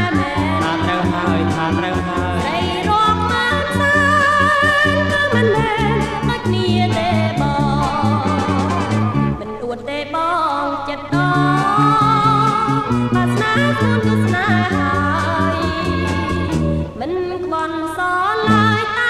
ហ៍មែន ថាត្រូវហើយថាត្រូវហើយ ស្រីរាប់ម៉ឺនសែនក៏មិនមែនដូចគ្នាទេបងមិនអួតទេបងចិត្តដងបើស្នេហ៍ខ្លួនគឺស្នេហ៍ហើយមិនខ្វល់សឡើយ